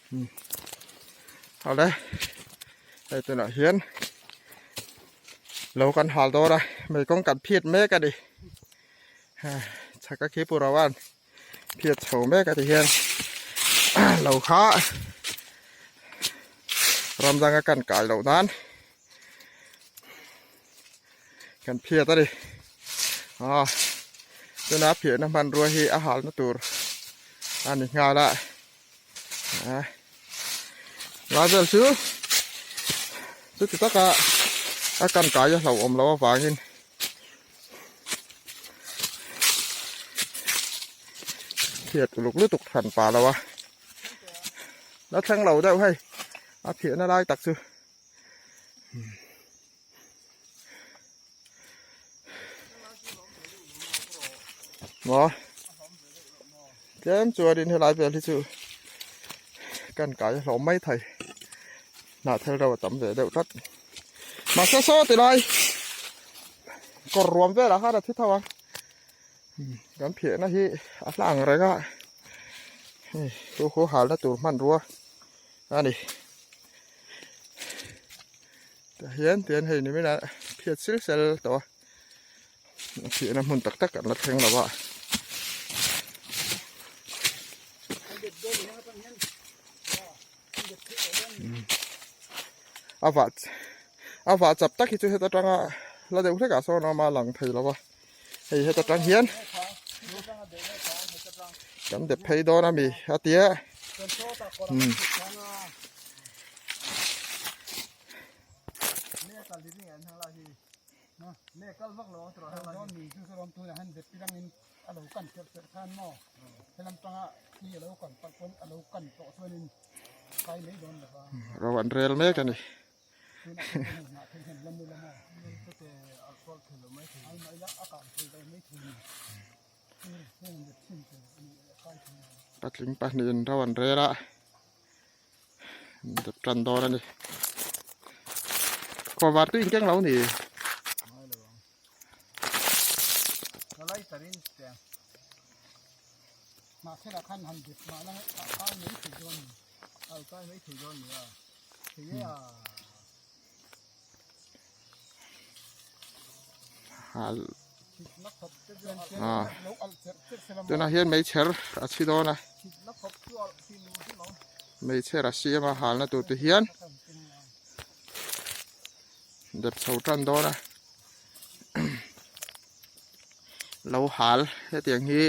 Awle hei tunah hian lo kan hal dawn a mei kawng kan phiat mek a ni chhaka khi pura wan phiat chho mek a ti hian lo kha ram danga kan kai loh nan kan phiat a ni a tuna phiahna hmanrua hi a halna tur a ni nghal a a lai vel chu chuti taka a kan kai a hlauhawm loh avangin phiat uluk lutuk hran pah lo a la thleng lo deuh hei a phiahna lai tak chu. Maw tlem chuanin helai vel hi chu kan kai a hlawm mai thei hnah thel reuh a tam ve deuh tlat mahse saw ti lai kawr ruam velah khan a thi tho ang kan phiahna hi a hla ang reng a hei chu khu halna tur hmanrua a ni. Tah hian tian hei ni mila phiat sil sel tawh a a phiahna hmun tak tak an la thleng lo a. A vah a vah chap tak hi chu heta tanga la deuh hlek ah sawn a awm a lang thei lo a hei heta tang hian kan dep phei dawn a mi a tia umm. Ro an rel mek a ni. Patling pahnihin ro an rel a. Dep tan dawn a ni. Khaw var tui in keng lo ni. Hal tunah hian meichher a chhi dawn a meichher a siam a halna tur te hian dep chho tan dawn a lo hal hetiang hi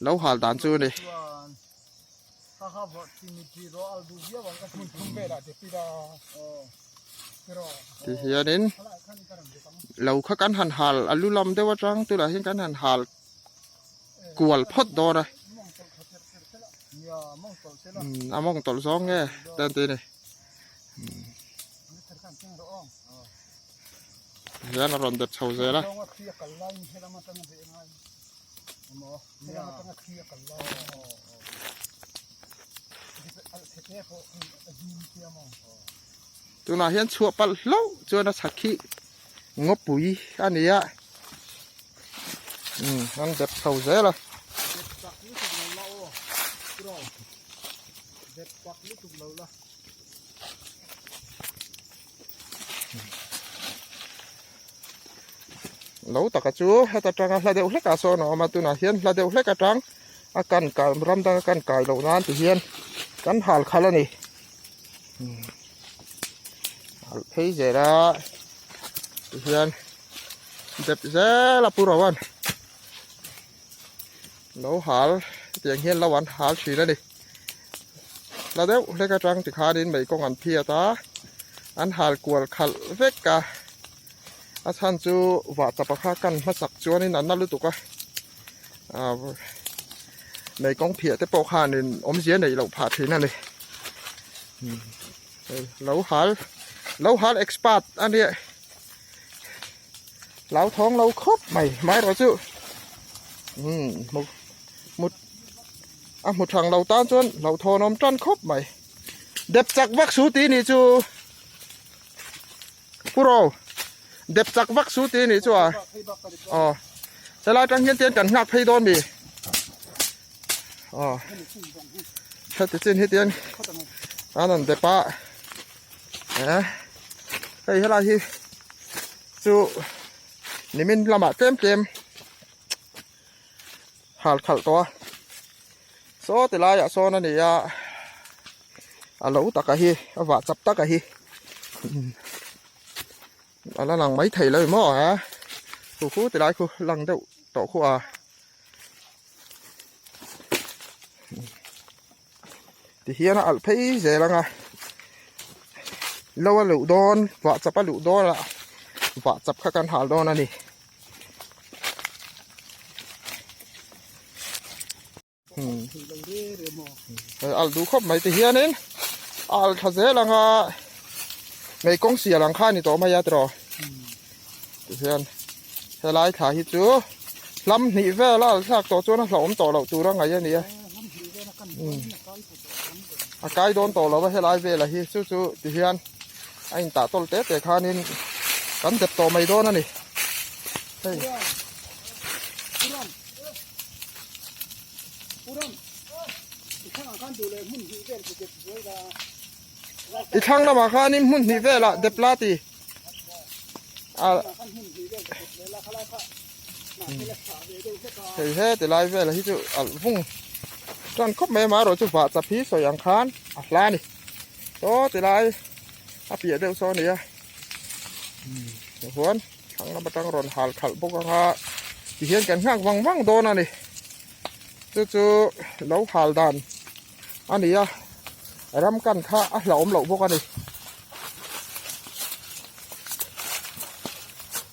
lo hal dan chu a ni. Ti hianin lo kha kan han hal a lu lam deuh atang tunah hian kan han hal kual phawt dawn a a mawng tawlh zawng nge te an ti a ni hian a rawn dep chho zel a. Tunah hian chhuah palh hlauh chuan a chhak hi ngawpui a ni a umm an dep chho zel a. Lo taka chu heta tanga hla deuh hlekah sawn a awm a tunah hian hla deuh hlek atang a kan kai ram danga kan kai loh nan ti hian kan hal khalh a ni hal phei zel a ti hian dep zel a pu ro an lo hal tiang hian lo an hal thin a ni hla deuh hlek atang tikhanin mei kawng an phiat a an hal kual khalh vek a a chhan chu vah chapa kha kan hmasak chuanin a na lutuk a ah mei kawng phiah te pawh khanin awmzia neih loh phah thin a ni lo hal lo hal expert a nia hlauthawng lo khawp mai amaherawh chu umm hmu hmu a hmu thang lo tan chuan hlauhthawn awm tan khawp mai dep chak vak su tih nih chu pu ro dep chak vak su tih nih chu a aw helai atang hian tian kan nghak phei dawn mi aw. Heti chin hi tian an an dep a eh hei helai hi chu nimin lamah tlem tlem hal khalh tawh a saw ti laiah sawn a ni a a lo taka hi a vah chap taka hi a la lang mai thei lo maw a khu khu ti lai khu lang deuh tawh khu a. Ti hian a alh phei zel ang a lo a luh dawn vah chap a luh dawn a vah chap kha kan hal dawn a ni. Alh duh khawp mai ti hianin a alh tha zel ang a mei kawng sial ang kha a ni tawh mai a tiraw tihian helai thla hi chu hlam hnih vel a alh thlak tawh chuan a hlauhawm tawh loh tur a ngaih a ni a a kai dawn tawh lo a helai velah hi chu chu tihian a intah tawl te te khanin kan dep tawh mai dawn a ni hei. I thlang lamah khanin hmun hnih velah dep la ti a hei he ti lai velah hi chu alh vung tan khawp mai amaherawh chu vah chap hi sawi ang khan a hla a ni saw ti lai a piah deuh saw a ni a tichuan Thlang lam atang rawn hal khalh bawk ang a tihian kan nghak vang vang dawn a ni chu chu lo hal dan a ni a ram kan kha a hlauhawm loh bawk a ni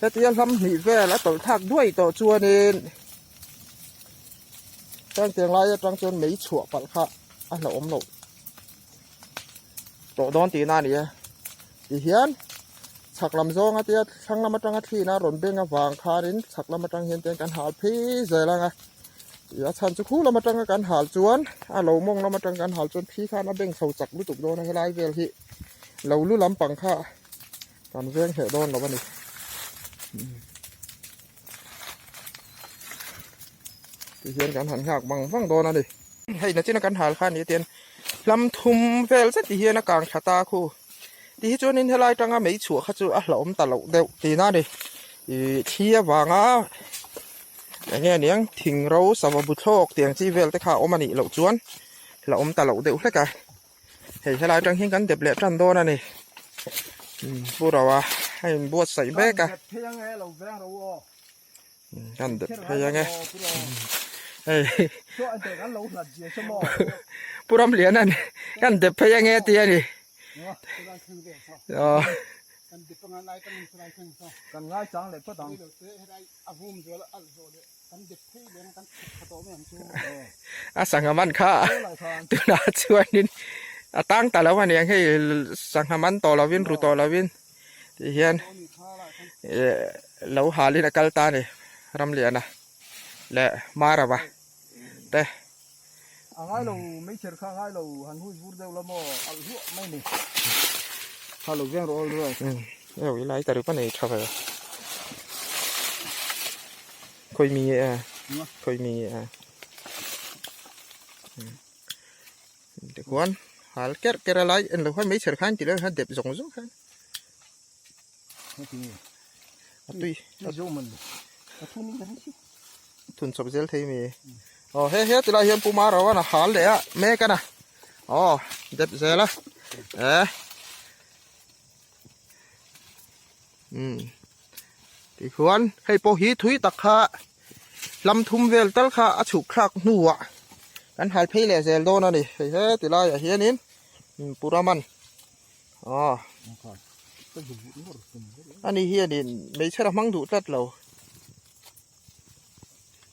hetia hlam hnih vel a tawlh thlak duai tawh chuanin hengtiang lai atang chuan mei chhuah palh kha a hlauhawm loh. Tawh dawn tihna a ni e. Tihian chhak lam zawnga tia thlang lam atanga thlin a rawn beng avang khanin chhak lam atang hian ten kan hal phei zel ang a. A chhan chu khu lam atanga kan hal chuan a lo mawng lam atang kan hal chuan thli khan a beng chho chak lutuk dawn a helai vel hi lo lu lampang kha kan veng hleh dawn lo a ni. Tihian kan han nghak vang vang dawn a ni. Hei nachina kan hal kha a ni a tian hlam thum vel zet ti hian a kang thla ta khu. Ti hi chuanin helai tanga mei chhuah kha chu a hlauhawm ta loh deuh tihna a ni. Ih thli avanga eng nge aniang thing ro sava bu thlawk tih ang chi vel te kha a awm a nih loh chuan hlauhawm ta loh deuh hlek a. Hei helai atang hian kan dep leh tan dawn a ni. Pu Roa a inbuatsaih mek a. Kan dep phei ange. Hei Pu Ramliana'n kan dep phei ange a ti a ni. A sangha man kha tunah chuanin a tang ta lo a niang hei sangha man tawh lovin ru tawh lovin tih hian eh lo halin a kal ta a ni Ramliana leh Marava te. A ngai lo meichher kha a ngai lo han hui vur deuh la maw alh hluah mai ni. Kha lo veng rawh awl ruai. Eo i lai ta reuh a nei tha ve. Khawi mi nge a khawi mi nge a tikhuan hal kerh kerh a lai en lo khan meichher khan tih loh hian dep zawng zawng khan a tui thun chawp zel thei mi aw he he tilai hian puma ro an a hal leh a mek a na aw dep zel a eh umm Tichuan hei pawh hi thui tak kha hlam thum vel tal kha a chhuk thlak hnuah kan hal phei leh zel dawn a ni. Hei he ti laiah hianin Puraman aw ani hianin hmeichhe a hmang duh tlat lo.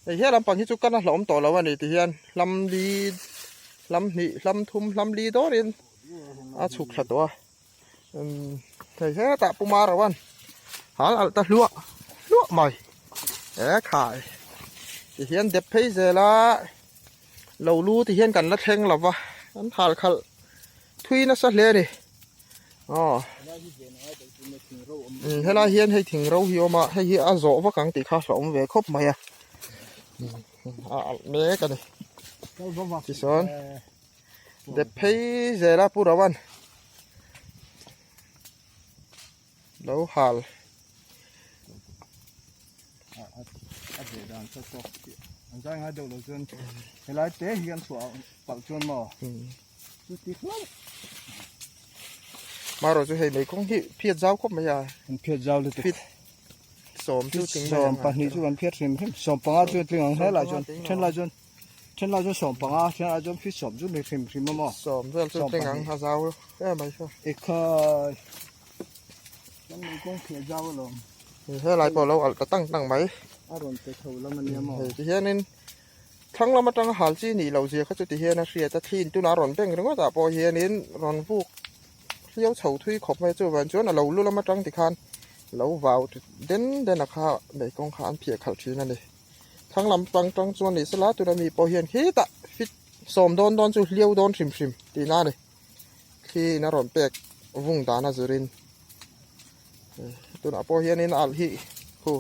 Hei he lampang hi chu kan a hlauhawm tawh lo a ni tihian hlam li hlam hnih hlam thum hlam li dawrin a chhuk thla tawh a. Thei hetah Pu Marawan hal alh ta hluah hluah mai he khai ti hian dep phei zel a lo lu ti hian kan la thleng lo va an hal khalh thui nasa hle a ni aw helai hian hei thing ro hi a awm a hei hi a zawh vak ang tih kha a hlauhawm ve khawp mai a a alh mek a ni tichuan. Dep phei zel a Pu Roan lo hal. A ve dan chu tawk an zai ngai deuh lo chuan helai te hi an chhuah palh chuan maw chu ti hlauh. Marawh chu hei mei kawng hi phiat zau khawp mai a. An phiat zau lutuk. Fit sawm chu tling mai ang. Sawm pahnih chu kan phiat hrim hrim. Sawm panga chu tling ang hle lai chuan then lai chuan then lai chuan sawm panga then lai chuan fit sawm chu ni hrim hrim a maw. Sawm vel chu tling ang a zau em mai kha. Ekhai kan mei kawng phiat zau alawm. Helai pawh lo alh ta tang tang mai. A rawn pe tho lam ania maw. Hei ti hianin Thlang lam atanga hal chi nih loh zia kha chu ti hian a hriat a, thliin tunah rawn beng ringawt ah pawh hianin rawn vuk hliau chho thui khawp mai a, chuvang chuan a lo lu lam atang tikhan lo vau den den a kha mei kawng kha an phiah khalh thin a ni. Thlang lam tang tang chuan ni sela tuna mi pawh hian khitah fit sawm dawn dawn chu hliau dawn hrim hrim tihna a ni. Thliin a rawn pek vung dan a zurin tunah pawh hianin alh hi khu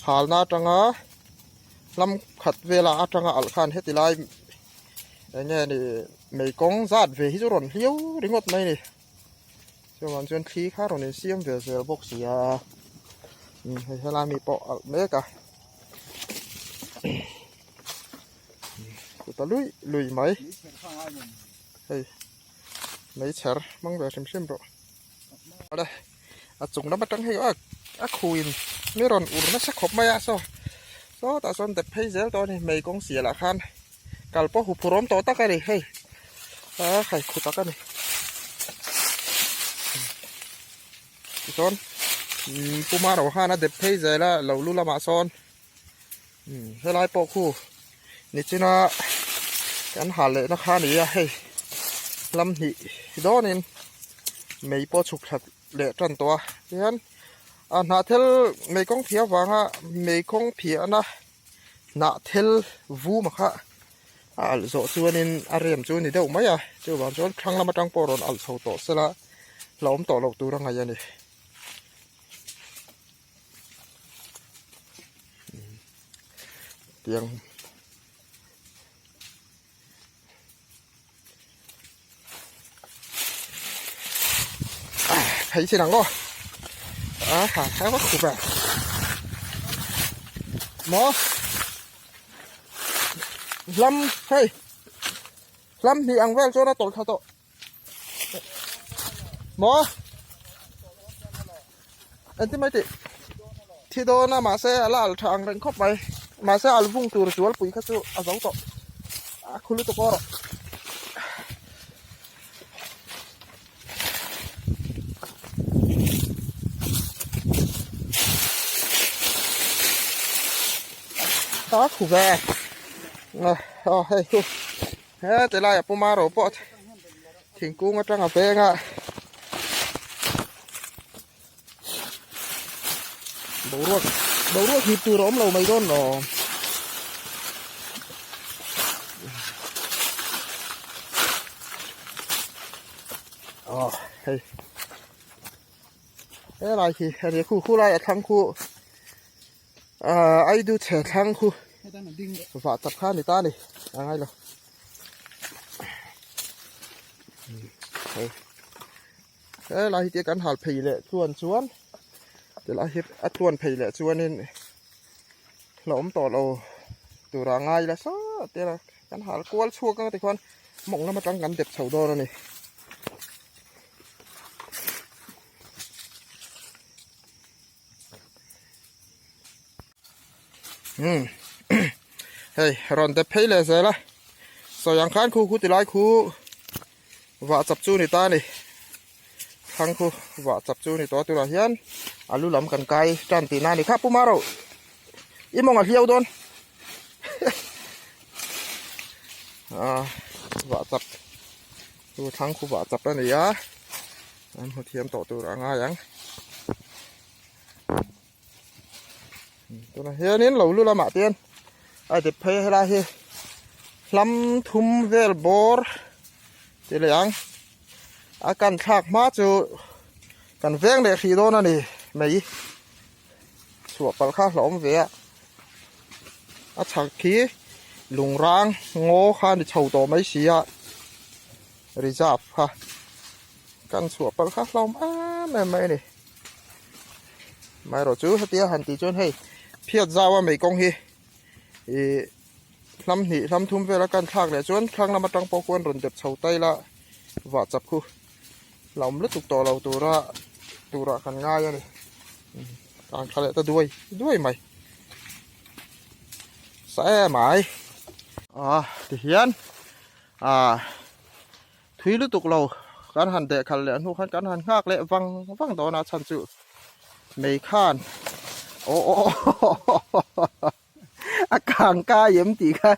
halna atanga lam khat vela atanga alh khan heti lai eng nge ni mei kawng zat ve hi chu rawn hliau ringawt mai a ni chuan chuan thli kha rawn insiam ve zel bawk si a hei helai mi pawh alh mek a kut a luih luih mai hei. Meichher hmang ve hrim hrim rawh. Awle a chung lam atang hei a a khuin mi rawn ur nasa khawp mai a saw sawtah sawn dep phei zel tawh a ni mei kawng sial ah khan kal pawh huphurh awm tawh tak a ni hei a khai khu tak a ni tichuan Puma ro khan a dep phei zel a lo lu lamah sawn Helai pawh khu nichina kan hal lehna kha a ni a hei lam hnih dawnin mei pawh chhuk thla leh tan tawh a tihian a hnahthel mei kawng phiah avanga mei kawng phiahna hnahthel vum a kha a alh zawh chuanin a rem chu a ni deuh mai a chuvang chuan thlang lam atang pawh rawn alh chho tawh sela hlauhawm tawh loh tur a ngaih a ni. Tiang thấy trên đằng đó à khả khá quá khủng à mó lâm hey lâm thì ăn vel cho nó tổn thao tội Maw? Engtin mai tih? Thi dawn a mahse a la al tha ang reng khawp mai. Mahse al vung tur zualpui kha chu a zo tawh. A khu lutuk aw rawh. Ta khu ve. Aw hei khu. He ti laiah puma ro pawh thingkung atanga veng a boruak boruak hip tur a awm lo mai dawn lo. Aw hei helai khi hei khu khu lai a thlang khu Ahh aidu chhe thlang khu vah chak kha a ni ta a ni a ngai lo hei helai hi te kan hal phei leh chuan chuan tilai hi a tluan phei leh chuanin la awm tawh lo tura ngai la saw te la kan hal kual chhuak ang tikhuan mawng lam atang kan dep chho dawn a ni. Um hei rawn dep phei leh zel a sawi ang khan khu khu ti lai khu vah chap chu ni ta a ni thlang khu vah chap chu ni tawh a turah hian a lu lam kan kai tan tihna a ni kha pu maro i mawng a hliau dawn ah vah chap chu thlang khu vah chap a ni a an hmu thiam tawh tur a ngai ang. Tunah hianin lo lu lamah te hian a dep phei a helai hi hlam thum vel bawr ti leh ang a kan thlak hma chu kan veng leh hrih dawn a ni mai chhuah palh kha hlauhawm ve a a chhak khi. Lungrang ngaw kha ni chho tawh mai si a, reserve kha kan chhuah palh kha hlawm em em mai a ni. Amaherawhchu hetia han tih chuan hei phiat zau a mei kawng hi ih hlam hnih hlam thum vel a kan thlak leh chuan thlang lam atang pawh khuan rawn dep chho ta ila vah chap khu hlauhawm lutuk tawh lo tura turah kan ngai a ni. Kang tha leh ta duai duai mai. Sa em ai. Ah tihian ah thui lutuk lo kan han deh khalh leh hnu khan kan han nghak leh vang vang dawn a chhan chu mei khan aw aw a kang kai em tih kha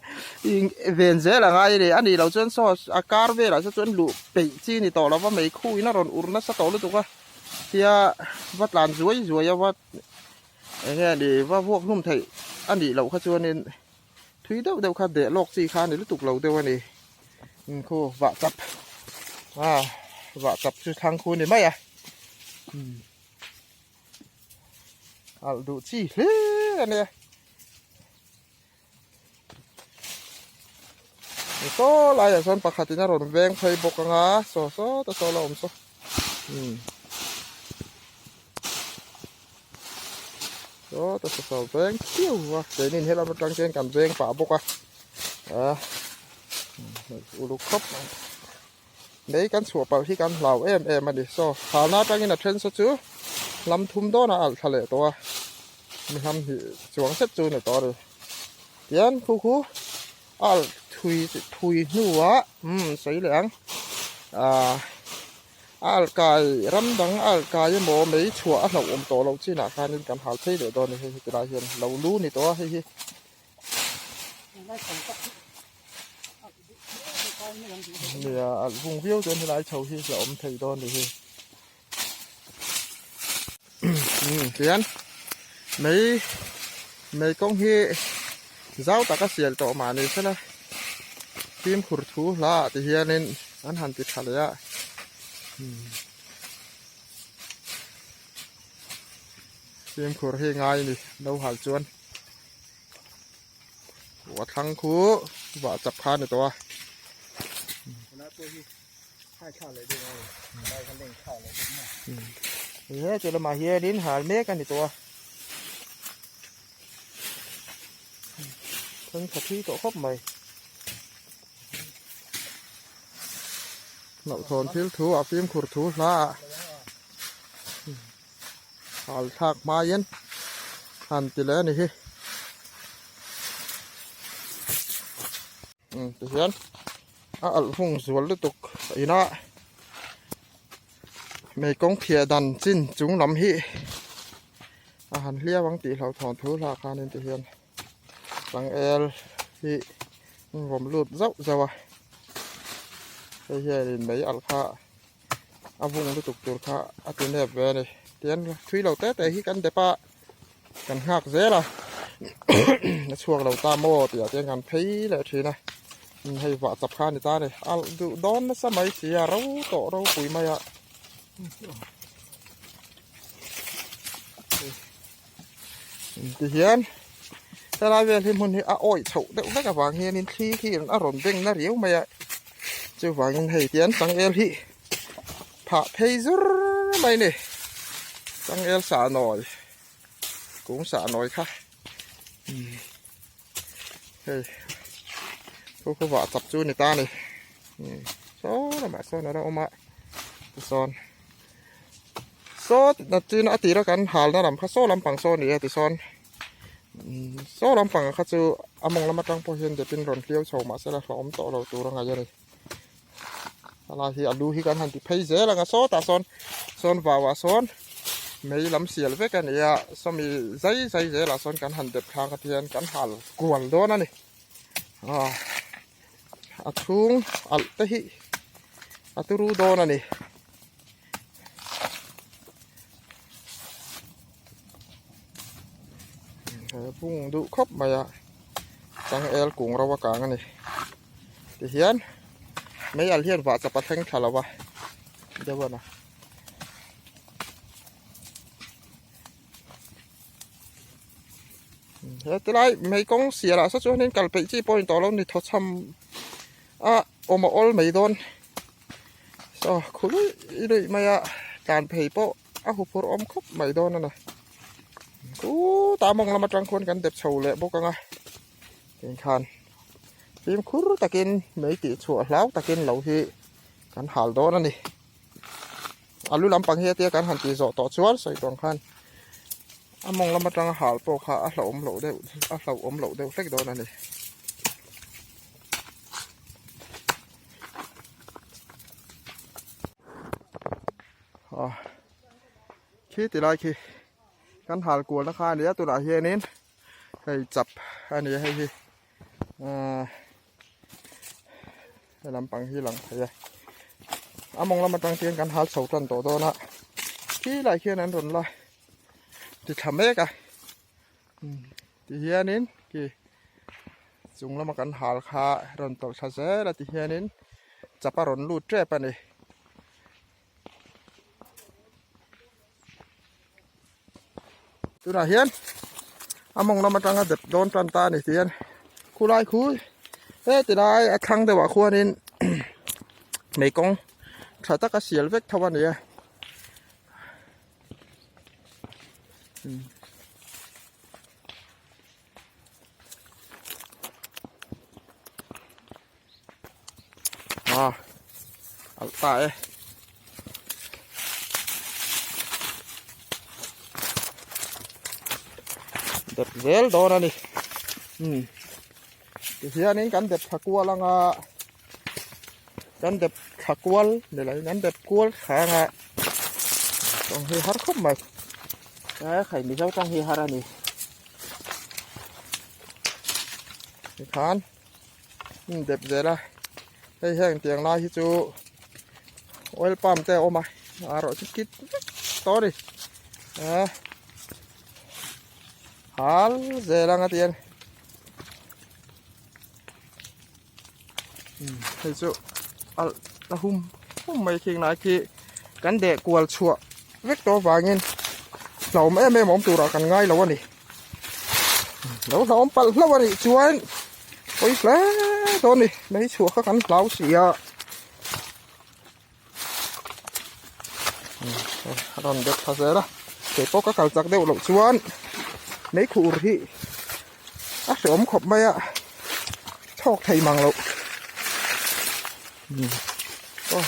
ven zel a ngai a ni a nih loh chuan saw a kar velah saw chuan luh peih chi ni tawh lova mei khu in a rawn ur nasa tawh lutuk a tia va tlan zuai zuai a va Eng nge ni va vuak hlum theih a nih loh kha chuanin thui deuh deuh kha deh lawk chi kha a ni lutuk lo deuh a ni. Umm khu vah chap a vah chap chu thlang khu ni mai a umm alh duh chi hle a nia. Saw laiah sawn pakhatin a rawn veng phei bawk ang a saw saw ta saw la awm saw umm saw ta saw saw veng chiu a keinin helam atang chuan kan veng pah bawk a ah uluk khawp mai mai kan chhuah palh hi kan hlau em em a ni saw halna atangin a then saw chu lam thum dawnah a alh thla leh tawh a mi hlam hnih chuang zet chu a ni tawh a ni tian khu khu a alh thui thui hnuah umm sawi leh ang ah a alh kai ram dang a alh kai emaw mei chhuah a hlauhawm tawh loh chinah khanin kan hal phei leh dawn a ni hei heti lai hian lo lu ni tawh a hei hi. Nia alh vung viau chuan helai chho hi a awm thei dawn ni hi. Umm tihian mei mei kawng hi zau taka sial tawh mah ni sela fimkhur thu hla ah ti hianin an han ti tha leh a fimkhur hi ngai a ni lo hal chuan. A thlang khu vah chap kha a ni tawh a. He chu lamah hianin hal mek a ni tawh a. Thangtha thui tawh khawp mai. Hlauhthawn thil thu a fimkhur thu hla ah hal thlak hmaiin han ti leh a ni hi. Tihian a alh hung zual lutuk inah mei kawng phiah dan chin chung lam hi a han hliau ang tih hlauhthawn thu hlah khanin tihian changel hi an vawm lut zauh zauh a hei hianin mei alh kha a vung lutuk tur kha a ti nep ve a ni tihian thui lo te te hi kan dep a. Kan nghak zel a a chhuak lo ta maw tih ah te hian kan phei leh thin a hei vah chap kha a ni ta a ni a duh dawn nasa mai si a ro tawh ropui mai a tihian helai vel hi hmun hi a awih chhoh deuh vek avang hianin thli hi a rawn beng na riau mai a chuvangin hei tian changel hi phah phei zur mai a ni changel sah nawi kung sah nawi kha hei khu khu vah chap chu ni ta a ni saw lamah sawn a la awm a tisawn saw tin a tira kan halna lam kha saw lampang saw a ni a tisawn saw lampang kha chu a mawng lam atang pawh hian depin rawn hliau chho mahse la hlauhawm tawh lo tur a ngaih a ni. Helai hi alu hi kan han ti phei zel ang a sawtah sawn sawn vauah sawn mei lam sial vek a ni a sawmi zai zai zelah sawn kan han dep thlak a tihian kan hal kual dawn a ni ah a chhung alh te hi a turu dawn a ni. Bung duh khawp mai a changel kung ro a kang a ni. Tihian mei al hian vah chap a thleng thla lo va deuh a na. He tilai mei kawng sialah saw chuanin kal peih chi pawh a ni tawh lo ni thawchham a awm a awl mai dawn saw khu luih luih mai a tlan phei pawh a huphurh awm khawp mai dawn a ni khutah mawng lam atang khuan kan dep chho leh bawk ang a tinkhan fimkhur takin mei tih chhuah hlau takin lo hi kan hal dawn a ni. A lu lampang hi atia kan han tih zawh tawh chuan sawi tawng khan a mawng lam atanga hal pawh kha a hlauhawm loh deuh a hlauhawm loh deuh hlek dawn a ni. Ah khi ti lai khi kan hal kualna kha a ni a tunah hianin hei chap a ni a hei hi ah. He lampang hi lang thei a a mawng lam atang hian kan hal chho tan tawh dawn a khi lai khian an rawn la ti thla mek a ti hianin khi chung lama kan hal kha rawn tawlh thla zel a ti hianin chap a rawn lut tep a ni. Tunah hian a mawng lam atanga dep dawn tan ta a ni tih hian khulai khu heti lai a thlang deuhah khuanin mei kawng tha taka sial vek tho a ni a. À, tại dep zel dawn a ni um tihianin kan dep thla kual anga kan dep thla kual ni lo in an dep kual thla anga tawng hi har khawp mai e khai mizo tawng hi har a ni tikhan hmun dep zel a hei heng tiang lai hi chu oil palm te a awm a a rawh chu kit vek tawh a ni eh hal zel ang a ti a ni hei chu alh ta hum hum mai khing lai khi kan deh kual chhuah vek tawh avangin hlauhawm em em awm turah kan ngai lo a ni lo hlauhawm palh hlauh a nih chuan pawi hle dawn a ni mei chhuah kha kan hlau si a a rawn dep thla zel a kei pawh ka kal chak deuh loh chuan mei khur hi a hreawm khawp mai a chhawk thei mang loh aw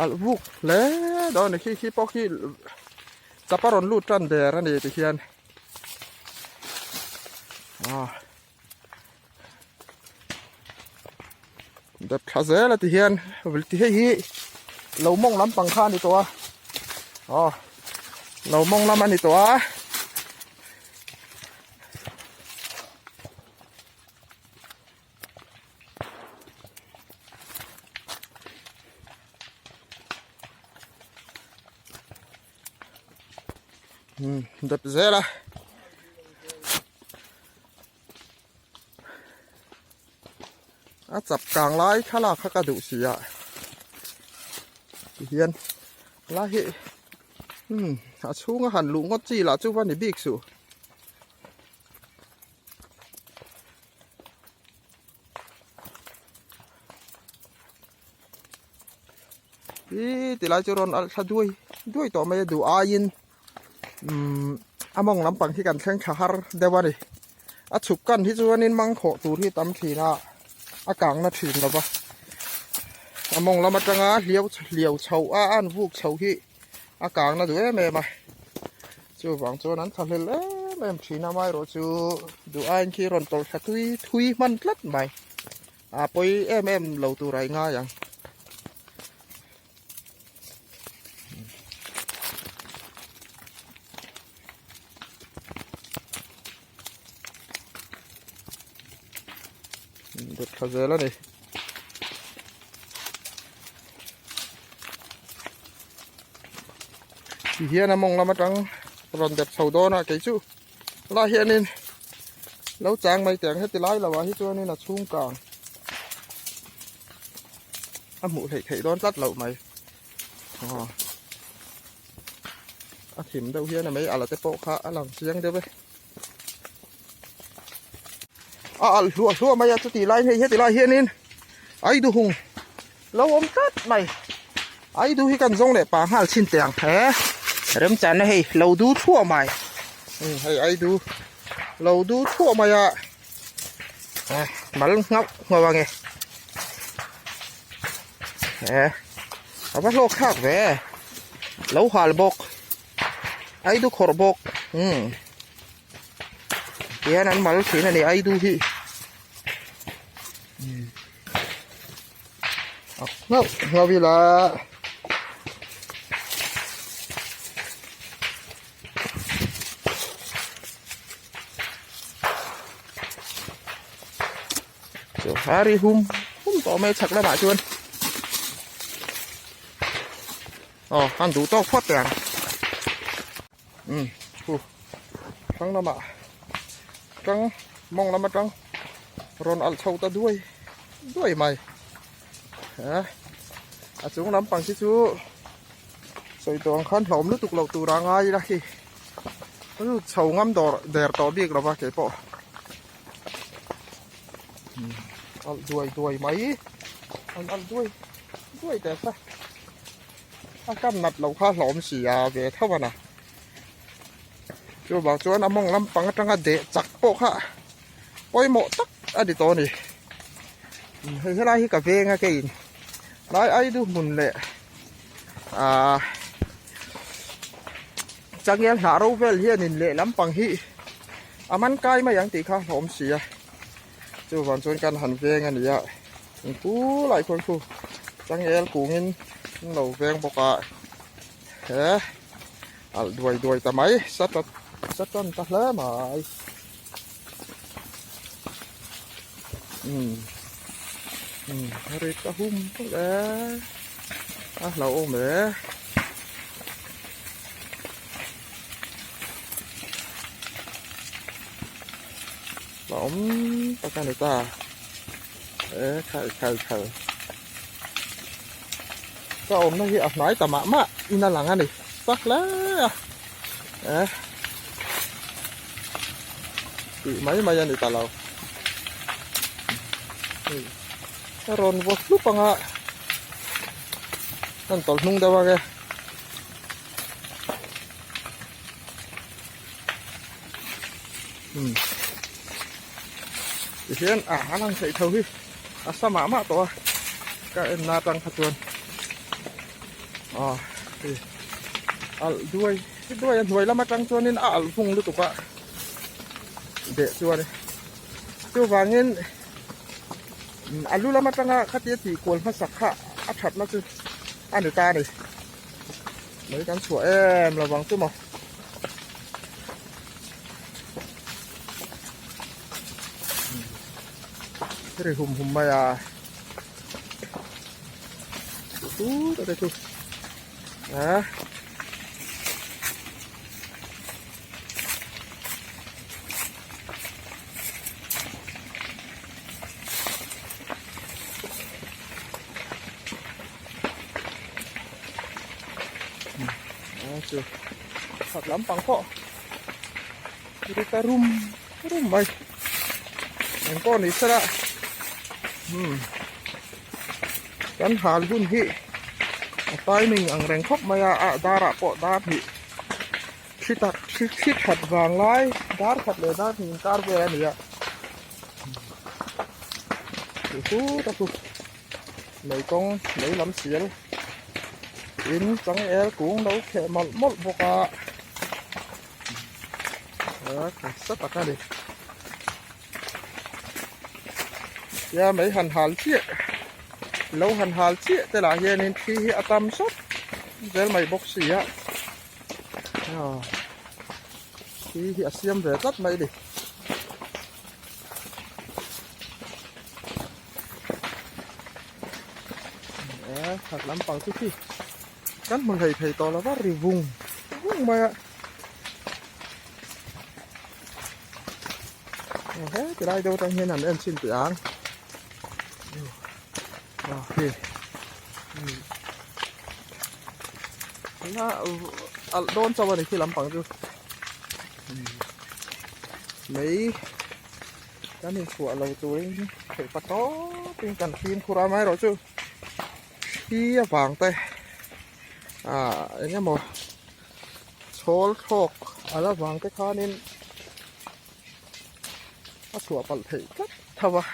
alh vuk hle dawn a ni khi khi pawh khi chapa rawn lut tan der a ni ti hian ah dep thla zel a ti hian ti hei hi lo mawng lampang kha a ni tawh a aw lo mawng lam a ni tawh a. Dep zel a. A chap kang lai thlalak kha ka duh si a tihian lai hi umm a chhunga han luh ngawt chi lah chu va ni bik suh. Ih tilai chu rawn alh thla duai duai tawh mai a duh aiin umm a mawng lampang hi kan thleng thla har deuh a ni a chhuk kan hi chuanin mangkhawh tur hi tam thin a a kang na thin lo va a mawng lam atanga hliau hliau chho a a an vuk chho hi a kang na duh em em a chuvang chuan an thahlel em em thin a amaherawhchu duh aiin khi rawn tawlh thla tui thui hman tlat mai. A pawi em em lo tur a i ngai ang. Dawt tha zel a ni. Ti hian a mawng lam atang rawn dep chho dawn a kei chu. Tunah hianin lo chang mai teh ang heti lai lo ah hi chuanin a chhung kang a hmuh hleih theih dawn tlat loh mai aw a thim deuh hian a mei ala te pawh kha a lang chiang deuh e. A alh hluah hluah mai a chuti lai hei heti lai hianin Aiduhung lo awm tlat mai. Aidu hi kan zawng leh pah nghal chhin teh ang he remchanna hei lo du thluah mai. Hei Aidu lo du thluah mai a mal nghauh nghauh ange. He a va hlawk thlak ve lo hal bawk Aidu khawrh bawk umm. Tihian an mal thin a ni Aidu hi. A nghauh nghauh ila. Chu hari hum hum tawh mai chhak lamah chuan. Aw han duh tawk phawt teh ang. Umm chu hrang lamah tang mawng lam atang rawn alh chho ta duai duai mai eh a chung lampang khi chu sawi tawh ang khan hlawm lutuk loh tur a ngai ila khi lut chho ngam dawr der tawh bik lova keipawh alh duai duai mai an alh duai duai teh kha. A kam nat loh kha hlawm si a ve tho a na. Chuvang chuan a mawng lampang atanga deh chak pawh kha pawimawh tak a ni tawh a ni. Hei helai hi ka veng a keiin lai Aidu hmun leh ahh changel hnah ro vel hianin leh lampang hi a man kai mai ang tih kha hlawm si a. Chuvang chuan kan han veng a ni a. Thingpu lai khawn khu changel kungin an lo veng bawk a he alh duai duai ta mai sa ta sa tan ta hle mai umm umm a ri ta hum hum e a hlauhawm e. Hlauhawm tak a ni ta. E khai khai khai ka awmna hi a hnai ta mah mah in a lang a ni tak hle a e tih mai mai a ni ta lo ka rawn vaw hlup anga kan tawlh hnung deuh ang e. Umm tihian a a lang theih tho hi a sa mah mah tawh a ka en na atang kha chuan aw hei alh duai duai a hnuai lam atang chuanin a alh vung lutuk a beh chuan chuvangin a lu lam atanga khatia tih kual hmasak kha a thatna chu a ni ta a ni mai kan chhuah em lovang chu maw. Ri hum hum mai a chu ta chu a chu khat lampang pawh ri ta rum rum mai eng pawh ni sela umm kan hal hun hi a timing ang reng khawp mai a a darah pawh dar hnih thi tak thi thi that vang lai dar khat leh dar hnih inkar vel a ni a chu ta chu Lei kawng lei lam sial in changel kung lo kheh mawlh mawlh bawk a nasa tak a ni tia mai han hal chiah lo han hal chiah te lah hianin thi hi a tam sawt zel mai bawk si a thi hi a siam ve tlat mai a ni. Khat lampang chu khi kan hmu hlei thei tawh lo va ri vung vung mai a he ti lai deuh atang hian an en chhin teh ang khi alh dawn chauh a ni khi lampang chu mai. Kan inchhuah lo turin theih pa tawpin kan fimkhur a amaherawhchu thli avang te ah eng emaw chhawl thlawk a la vang te khanin a chhuah palh theih tlat tho a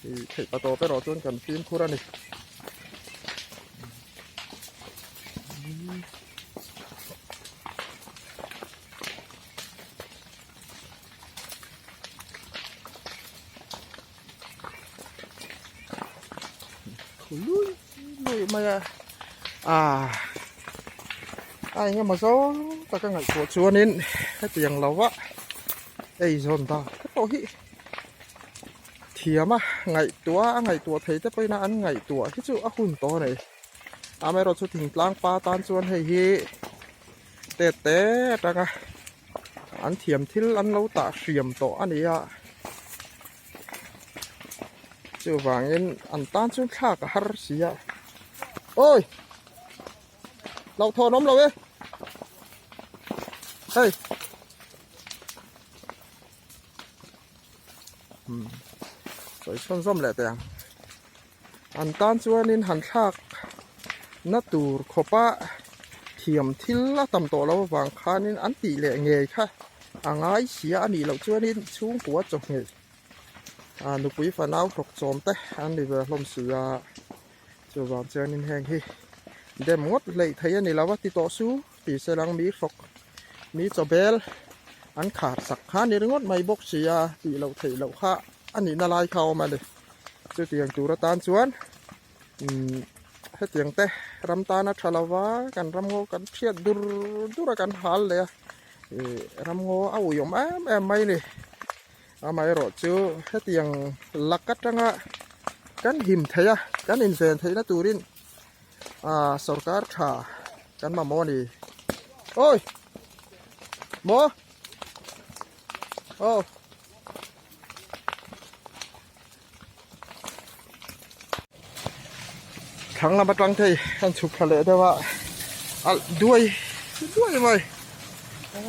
ih theih pa tawp erawh chuan kan fimkhur a ni. Lui lui mai a ah a eng emaw zawng taka ngaihtuah chuanin hetiang lo va eizawn dan te pawh hi thiam a ngaihtuah a ngaihtuah thei te pawhin an ngaihtuah hi chu a hun tawh a ni amaherawhchu thingtlang pa tan chuan hei hi tet te atanga an thiam thil an lo tah hriam tawh a ni a chuvangin an tan chuan thlak a har si a awi hlauhthawn awm lo e hei umm sawi chhawn zawm leh teh ang an tan chuanin han thlak na tur khawpa thiam thil a tam tawh loh avang khanin an tih leh ngei kha a ngai sia a nih loh chuanin chhungkua chawhmeh ah nupui fanau hlawk chawm te an ni ve hlawm si a chuvang chuanin heng hi dem ngawt hleih theih a ni lo a ti tawh su tih se lang mi hlawk mi chawbel an khar sak kha a ni ringawt mai bawk si a tih loh theih loh kha a nihna lai kha a awm a ni. Chutiang tur atan chuan umm hetiang te ram tana tha lova kan ramngaw kan hriat dur dur a kan hal leh a ih ramngaw a ui awm em em mai a ni amaherawh chu hetiang lak atanga kan him theih a kan inven theihna turin ah sorkar tha kan mamawh a ni awi maw aw. Thlang lam atang thei an chhuk thla leh deuh a alh duai duai mai a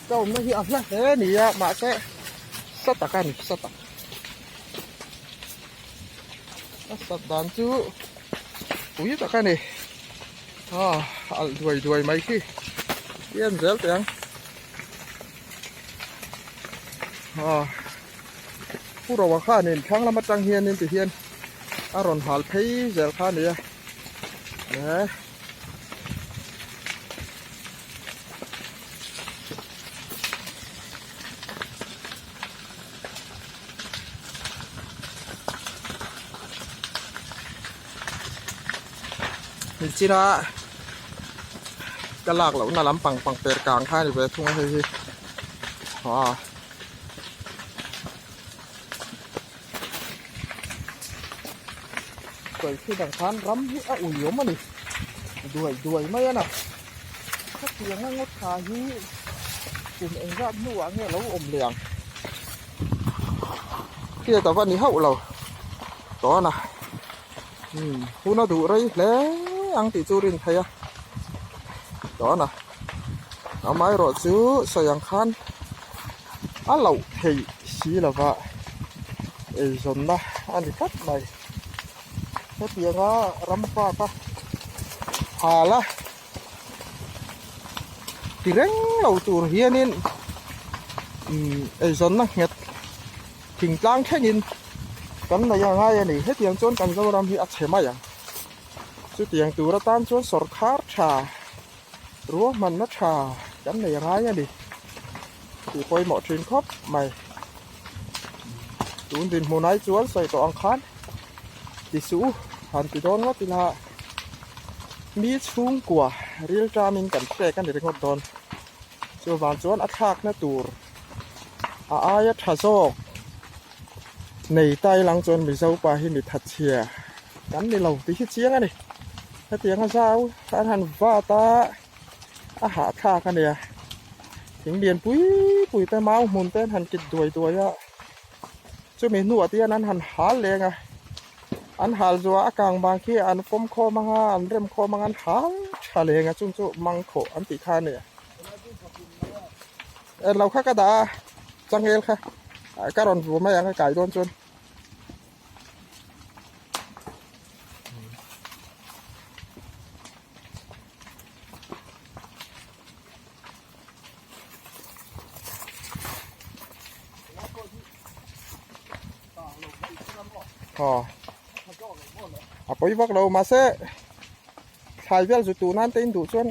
ka awmna hi a hla hle a ni a mahse sa tak a ni sa tak a sat dan chu pui tak a ni a alh duai duai mai khi i en zel teh ang. Ah Pu Roa khanin thlang lam atang hianin ti hian a rawn hal phei zel kha a ni a eh Nichina ka lak lohna lampang pangper kang kha a ni ve thung a hei hi ah sawi khi dang khan ram hi a ui awm a ni duai duai mai a na khatiang a ngawt tha hi kum engzat hnuah nge lo awm leh ang hriat ava ni hauh lo tawna. Umm hun a duh rei hle ang tih chu rin theih a tawna amaherawh chu sawi ang khan a loh theih si lova eizawnna a ni tlat mai hetianga ram park a hal a ti reng lo tur hianin umm eizawnna nghet Thingtlang thlengin kan nei a ngai a ni. Hetiang chuan kan Zoram hi a chhe mai ang. Chutiang tur atan chuan sawrkhar tha, ruahmanna tha kan nei a ngai a ni tih pawimawh thin khawp mai. Tun dinhmun ai chuan sawi tawh ang khan ti suh u han ti dawn ngawt ila mi chhungkua ril tamin kan hrek a ni ringawt dawn. Chuvang chuan a thlakna tur. A aia tha zawk nei ta ilang chuan Mizo pa hi mi thatchhia kan ni lo tih hi chiang a ni. Hetiang a zau an han vat a, a hahthlak a nia. Thing lian pui pui te mau hmun te an han kit duai duai a, chumi hnuah te hian an han hal leng a, an hal zuah a kang bang khi an fawm khawm ang a, an rem khawm ang a, an hal tha leng a chung chu mangkhawh an tih kha a ni. Lo kha ka dah a changel kha. Ka rawn vu mai ang a kai dawn chuan. Aw a pawi vak lo mahse thlai vel zu tun nan te in duh chuan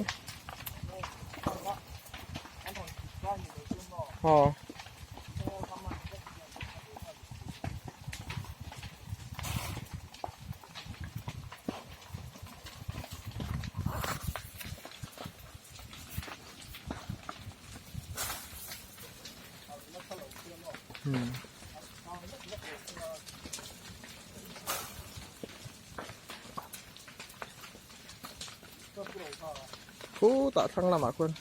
aw. Khutah thlang lamah khuan.